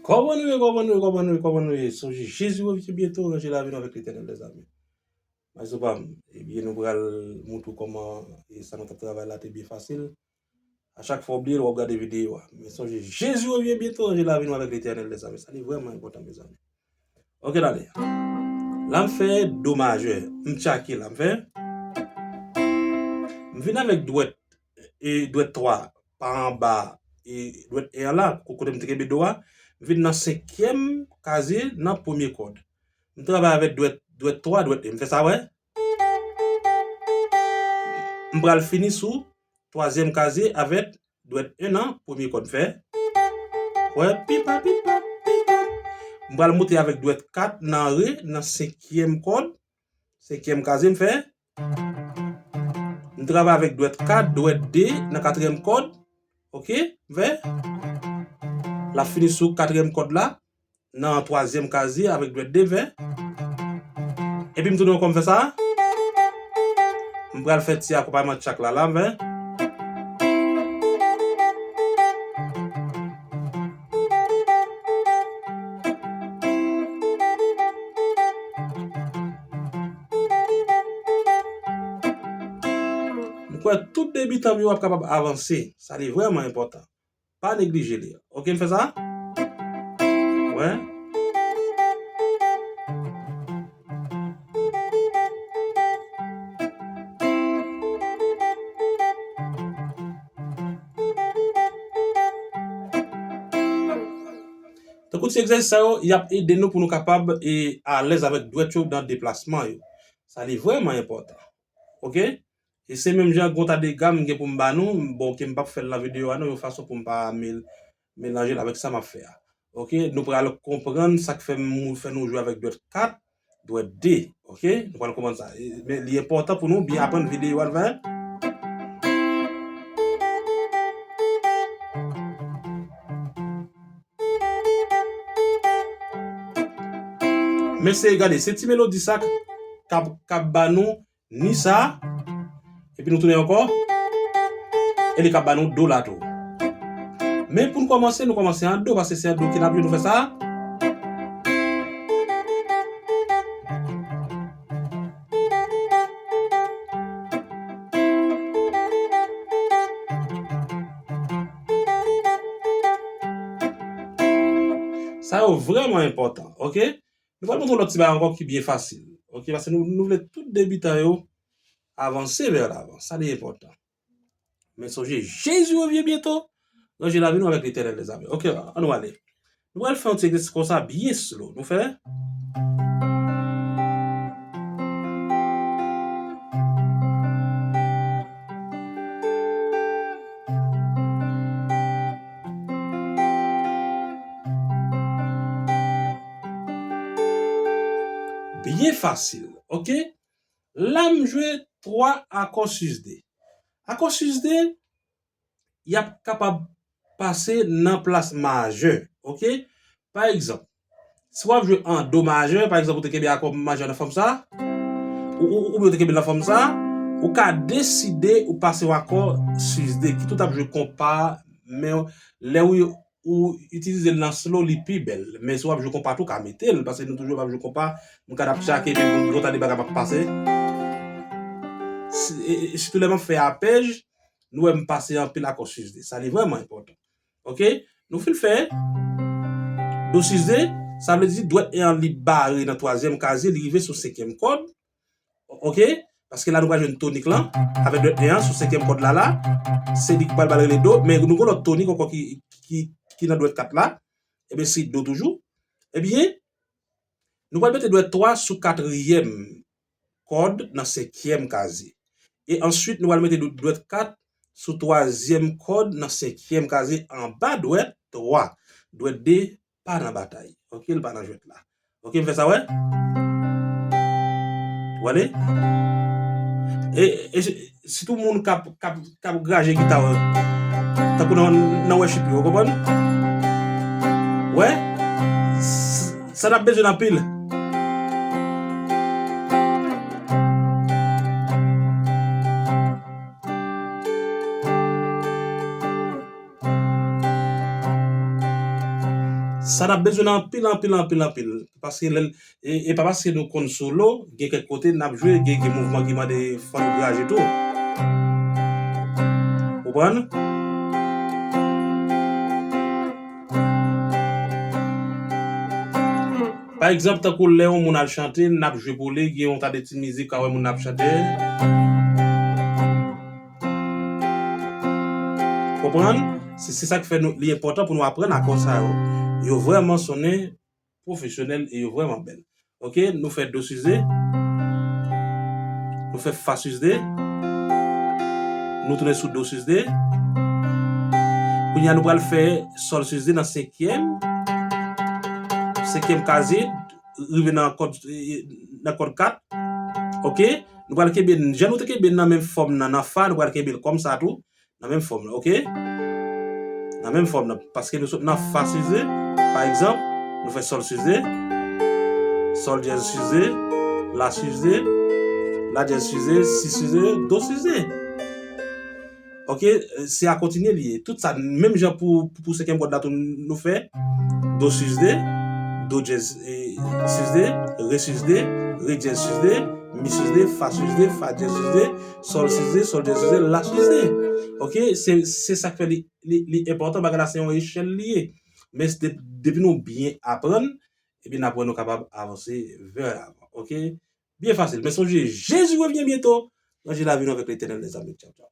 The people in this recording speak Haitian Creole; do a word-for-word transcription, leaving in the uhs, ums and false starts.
Kòman nou ye, kòman nou ye, kòman nou ye, kòman nou ye? Sonje Jezi revyen byento, ranje lavi nou avèk Letènèl, lèzami. Maestro pa m, ebyen, nou pral montre w kòman e sa nou t ap travay la te byen fasil. A chak fwa w bliye l, w ap gade videyo a. Men sonje, Jezi revyen byento, ranje lavi nou avèk Letènèl, lèzami. Sa li vrèman enpòtan, mezanmi. Oke, n ale. La, m fè do majè. M tchake la, m fè. M vin avèk dwèt, e dwèt twa pa anba, e dwèt en an la, ko-, kote m te kenbe do a. M vin nan senkyèm kazye nan premye kòd. M travay avèk dwèt, dwèt twa, dwèt en. M fè sa, wè. M pral fini sou twazyèm kazye avèk dwèt en nan premye kòd fè. Wè, pipa, pipa, pipa. M pral monte avèk dwèt kat nan re, nan senkyèm kòd. Senkyèm kazye m fè. M travay avèk dwèt kat, dwèt de nan katriyèm kòd. Oke, m fè. L ap fini sou katriyèm kòd la. Nan twazyèm kazye avèk dwèt de m fè. Epi m tounen ankò m fè sa. M pral fè ti akonpayman tchak la, la m fè. M kwè tout debitan m yo ap kapab avanse. Sa li vrèman enpòtan. Pa neglije li. Oke, m fè sa? Wè. Tankou ti egzèsis sa yo, y ap ede nou pou nou kapab e alèz avèk dwèt yo nan deplasman yo. Sa li vrèman enpòtan. Oke? E se menm jan gon ta de gam m gen pou m ba nou, m, bon, ke m p ap fè l nan videyo a non, yon fason pou m pa mel-, melanje l avèk sa m ap fè a. Oke, nou pral konprann sa k fè m, fè nou jwe avèk dwèt kat, dwèt de. Oke, nou pral konprann sa. E, men li enpòtan pou nou byen aprann videyo a, nou fè. Men se, gade, se ti melodi sa k ap, k ap ba nou ni sa, epi nou tounen ankò, e li ka ba nou do la tou. Men pou n kòmanse, nou kòmanse an do, paske se an do ke n ap jwe, nou fè sa. Sa yo vrèman enpòtan, oke? Nou pral montre yon lòt ti bagay ankò ki byen fasil. Oke, paske nou, nou vle tout debitan yo avanse vè lavan. Sa li enpòtan. Men sonje, Jezi revyen byento. Ranje lavi nou avèk Letènèl, lèzami. Oke, ann nou ale. Nou pral fè yon ti egzèsis konsa, byen slow. Nou fè. Byen fasil, oke? La m jwe twa akò sis de. Akò sis de, y ap kapab pase nan plas majè, oke? Pa egzanp, si w ap jwe an do majè, pa egzanp, ou te kenbe akò majè nan fòm sa, ou, ou, oubyen ou te kenbe nan fòm sa, ou ka deside ou pase yon akò sis de, kit ou t ap jwe konpa, men lè ou, ou itilize l nan slow, li pi bèl. Men si w ap jwe konpa tou, ou ka mete l, paske nou toujou ap jwe konpa, nou ka t ap tchake, epi nou, nou tande bagay m ap pase. Si, e, e, sitou lè m ap fè apèj, nou wè m pase anpil akò sis de. Sa li vrèman enpòtan. Oke? Nou fin fè do sis de, sa vle di dwèt en an li bare nan twazyèm kazye, li rive sou senkyèm kòd. Oke? Paske la nou pral jwenn tonik lan, avèk dwèt en an sou senkyèm kòd la la. Se li ki pral ba l rele do, men nou gon lòt tonik ankò ki, ki, ki nan dwèt kat la. Ebyen, se do toujou. Ebyen, nou pral mete dwèt twa sou katriyèm kòd nan senkyèm kazye. E answit, nou pral mete dwèt kat sou twazyèm kòd nan senkyèm kazye anba dwèt twa. Dwèt de pa nan batay. Oke, l pa nan jwèt la. Oke, m fè sa, wè. Ou gade? E, e, sitou moun k ap, k ap, k ap graje gita, wè. Tankou nan, nan worship yo, ou konprann? Wè? S-, sa n ap bezwen anpil. Sa n ap bezwen anpil, anpil, anpil, anpil. Paske lè, e, e pa paske nou konn solo, gen kèk kote n ap jwe, gen, gen mouvman ki mande fò nou graje tou. Konprann? Pa egzanp, tankou lè yon moun al chante, n ap jwe pou li, gen yon ta de ti mizik, ka wè moun ap chante. Konprann? Se, se sa k fè nou, li enpòtan pou nou aprann akò sa yo. Yo vrèman sonnen pwofesyonèl e yo vrèman bèl. Oke, nou fè do sus de. Nou fè fa sus de. Nou tounen sou do sus de. Kounye a, nou pral fè sòl sus de nan senkyèm. Senkyèm kazye, rive nan kòd, nan kòd kat. Oke? Nou pral kenbe, jan nou te kenbe nan menm fòm nan, nan fa, nou pral kenbe l kòm sa tou. Nan menm fòm nan, oke? Nan menm fòm nan, paske nou sot nan fa sus de, pa egzanp, nou fè sòl sus de, sòl dyèz sus de, la sus de, la dyèz sus de, si sus de, do sus de. Oke, se a kontinye li ye. Tout sa, menm jan pou, pou, pou senkyèm kòd la tou nou fè, do sus de, do dyèz, e, sus de, re sus de, re dyèz sus de, mi sus de, fa sus de, fa dyèz sus de, sòl sus de, sòl dyèz sus de, la sus de. Oke, se, se sa k fè li, li, li enpòtan, bagay la se yon echèl li ye. Men de, depi nou byen aprann, epi n ap wè nou kapab avanse vè lavan. Oke? Byen fasil. Men sonje, Jésus revient bientôt. Ranje lavi nou avèk Letènèl, lèzami. Tchaw, tchaw.